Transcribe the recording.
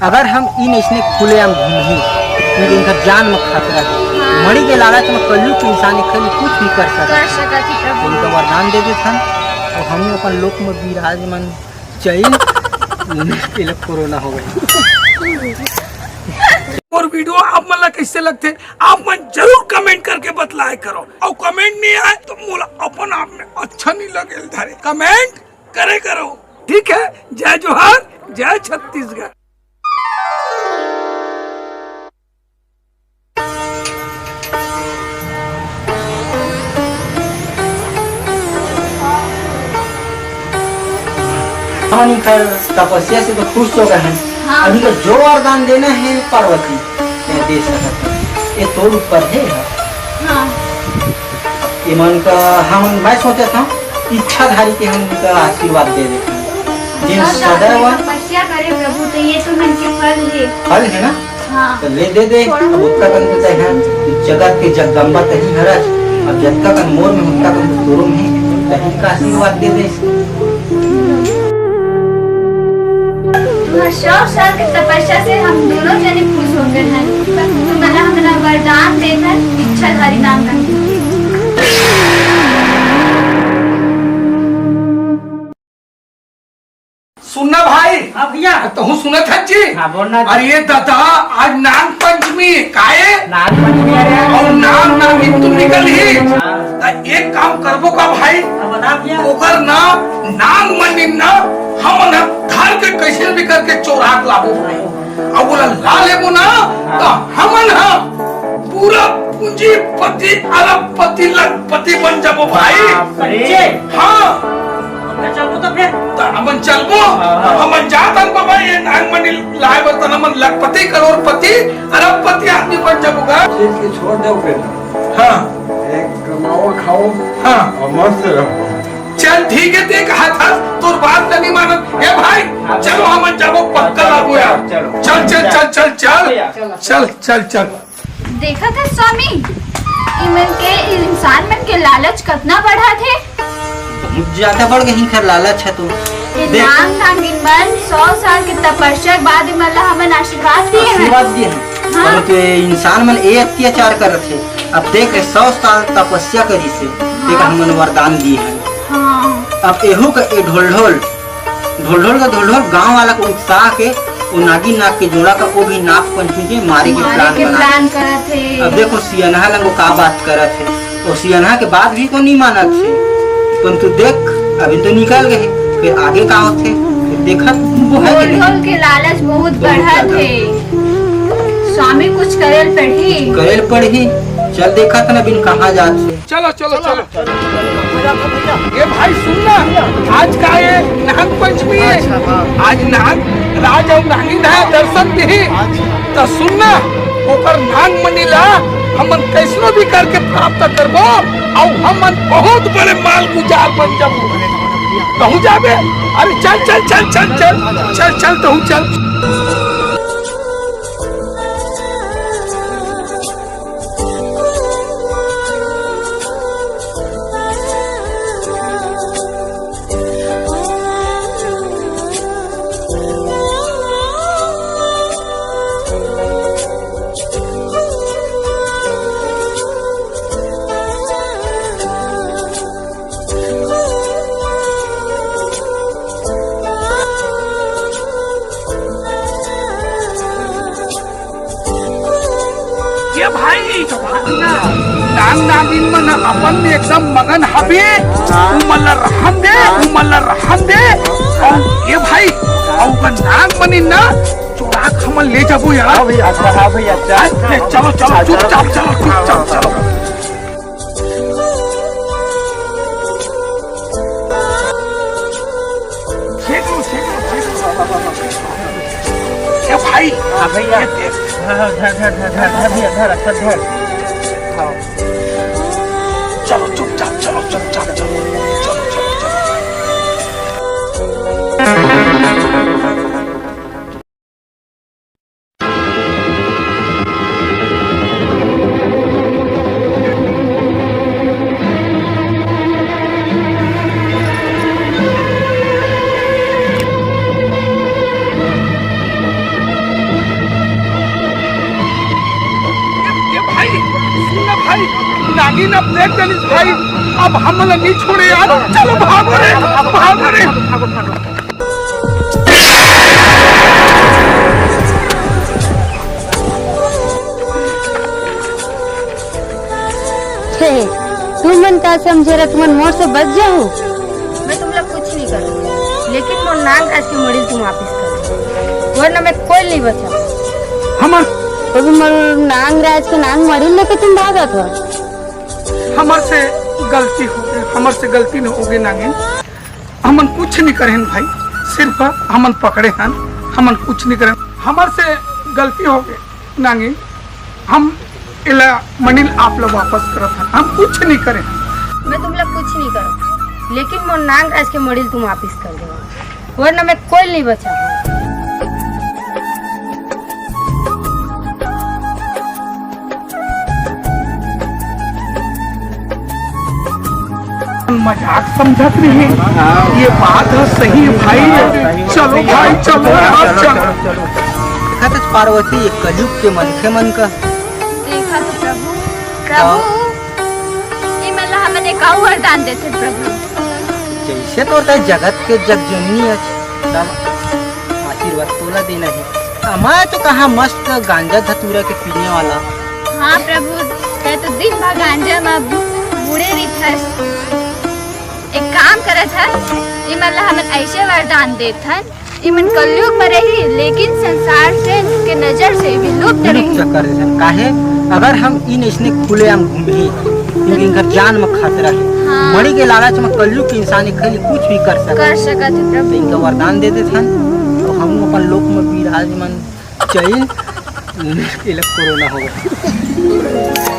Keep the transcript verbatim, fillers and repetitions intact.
अगर हम इन अइसने खुलेआम घूमही, तो इनकर जान म खतरा हे। हाँ। मड़ी के लालच म कलयुग के इंसान एक कुछ भी कर सकत कर हे। सकत हे, प्रभु। उनका वरदान दे देथन, अउ हमू अपन लोक म विराजमान चइल, एला कोरोना हो गई। अउ video आप मन ला कइसे लगथे, आप मन जरूर comment करके बतलाए करो, अउ comment नइ आए तो मोला अपन आप में अच्छा नइ लगे धरे। Comment करे करो। ठीक है, जय जोहार, जय छत्तीसगढ़। हमन इनकर तपस्या से तो खुश हो गए हैं। हाँ। अभी तो जो वरदान देना है पार्वती, मैं दे सकत हूँ। ये तोर ऊपर है। हाँ। ये मन का हम, मैं सोचा था इच्छाधारी के हम उनका आशीर्वाद दे देते हैं। जिन सदा सदैव तपस्या करे प्रभु, तो ये तो मन के फल है। फल है ना? हाँ। तो ले दे दे। अब ओतका कन तो तैं ह जगत के जगदम्बा तहीं हरस। अब जतका कन मोर में, ओतका कन तो तोरो में, तहीं का आशीर्वाद दे दे। तुम्हार सौ साल के तपस्या से हम दोनों जने खुश हो गए हैं। तुम मला हमरा वरदान देकर इच्छाधारी नाम रख दो। सुनना भाई। हाँ भैया। तहूँ सुनत हस जी? हाँ, बोलना जी। अरे दादा, आज नाग पंचमी, काहे? नाग पंचमी, अरे। अउ नाग नागिन तो निकलही। हाँ। त एक काम करबो का भाई? हाँ, बता भैया। ओकर ना, नाग मनिन ना, हमन ह धर के कइसे भी करके चोरा के लाबो भाई। अउ ओला ला लेबो ना, हाँ। त हमन ह पूरा पूंजीपति, अरबपति, लखपति बन जाबो भाई। बाप रे। हाँ। त चलबो त फेर? त हमन चलबो। हाँ, हाँ। हमन जात हन बाबा, ये नागमणि लाए बर, त हमन लखपति, करोड़पति, अरबपति आदमी बन जाबो गा। चीज के छोड़ दो फिर। हाँ। एक कमाओ, खाओ। हाँ। अउ मस्त रहो। चल ठीक है, ते कहा था, तोर बात नहीं मानत। ए भाई, हाँ, चलो, हमन जाबो, पक्का चलो, लागू यार। चलो, चलो। चल, चल, चल, चल, चल। चलो, चलो। चल, चल, चल। देखत हस स्वामी, इमन के, इंसान मन के लालच कतना बढ़त हे। बहुत ज्यादा बढ़ गई इनकर लालच ह तो। ये देख। नाग नागिन मन सौ साल के तपस्या के बाद इमन ला हमन आशीर्वाद दिए हन। आशीर्वाद दिए हन। हाँ। परंतु ये इंसान मन ए अत्याचार करत हे। अब देख रे, सौ साल तपस्या करिस हे, तेला हाँ। हमन वरदान दिए हन। हाँ। अब एहू का ए ढोलढोल ढोलढोल का ढोलढोल गांव वाला का उत्साह के, वो नागिन नाग के जोड़ा का, वो भी नाग पंचमी के मारे के मारे plan के बना plan हे। करत हे। अब देखो, सियनहा लंगो का बात करत हे, वो सियनहा के बात भी को नहीं मानत हे। परंतु देख, अभी तो निकल गए, फिर आगे का होथे, फिर देखत वो है कि नहीं? ढोलढोल के लालच बहुत बहुत बढ़त ज्यादा। हे। स्वामी कुछ करेल पड़ही। करेल पड़ही, चल देखत हन अभी कहाँ जात हे। चलो, चलो, चलो। ए भाई सुन ना, आज का ये नाग पंचमी हे। अच्छा, हाँ। आज नाग राज अउ नागिन ह दर्शन दिही। अच्छा। त सुन ना, ओकर नाग मनी ला हमन कइसनो भी करके प्राप्त करबो, अउ हमन बहुत बड़े मालगुजार बन जाबो। तहूँ जाबे? अरे चल, चल, चल, तहूँ चल। ये भाई, नाग नागिन मन अपन में एकदम मगन हवे, हाँ। उमन ला रहन दे, हाँ। उमन ला रहन दे। अउ ये भाई, अउ ओकर नाग मनी ना, चोरा के हमन ले जाबो यार। हाँ भैया, अच्छा, हाँ भैया, अच्छा। अरे, चलो, चलो, हाँ, चुपचाप चलो। चलो, चुपचाप हाँ, चलो। हाँ, हाँ। छेक लो, छेक लो, छेक लो। ए भाई, हाँ भैया। ये देख। हाँ, हाँ, धर, धर, धर, धर, धर भैया, धर, अच्छा धर। हाँ। चलो, चुपचाप चलो, चुपचाप चलो। चलो, चलो, चलो। अब देख देलिस भाई, अब हमन ला नहीं छोड़े यार। चलो भागो रे, भागो रे। हे, तुमन का समझे रहे, तुमन मोर से बच जाहू। मैं तुम लोग कुछ नहीं करूँगी, लेकिन मोर नांगराज के मड़ील तुम वापिस कर दो, वरना मैं कोई नहीं बचा। हमर अभी मोर नांगराज के नांग मड़ील लेके तुम भागत हो। हमर से गलती हो गई, हमर से गलती न हो गई नांगिन। हमन कुछ नहीं करेन भाई, सिर्फ हमन पकड़े हन, हमन कुछ नहीं करेन। हमर से गलती हो गई नांगिन, हम एला मड़ील आप लोग वापस करत हन, हम कुछ नहीं करेन। मैं तुम लोग कुछ नहीं करो, लेकिन मोर नांगराज के मड़ील तुम वापिस कर दो, वरना मैं कोई नहीं बचा। मजाक समझत नहीं, ये बात है सही भाई। चलो भाई, चलो यार, चलो। देखा तो पार्वती, ये कलयुग के मनखे मन का। देखा तो प्रभु, प्रभु, ये मन ला हमन एक अउ वरदान देथे प्रभु। जैसे तो होता है जगत के जगजननी है, तब आशीर्वाद तोला देना है। हमारा तो कहा मस्त गांजा धतूरा के पीने वाला। हाँ प्रभु, तै तो दिन भर गांजा में बूड़े रहिथस। एक काम करत हन, इमन ला हमन ऐसे वरदान देत हन, इमन कलयुग में रही, लेकिन संसार से के नजर से विलुप्त रही। विलुप्त कर देथन। काहे? अगर हम इन ऐसने खुलेआम घूमही, क्योंकि इनकर जान में खतरा है। हाँ। मड़ी के लालच में कलयुग के इंसान एक खाली कुछ भी कर सकत। कर सकत है प्रभु। तो इनका वरदान दे देथन, तो हम अपन लोक में विराजमान चल, इला कोरोना हो गया।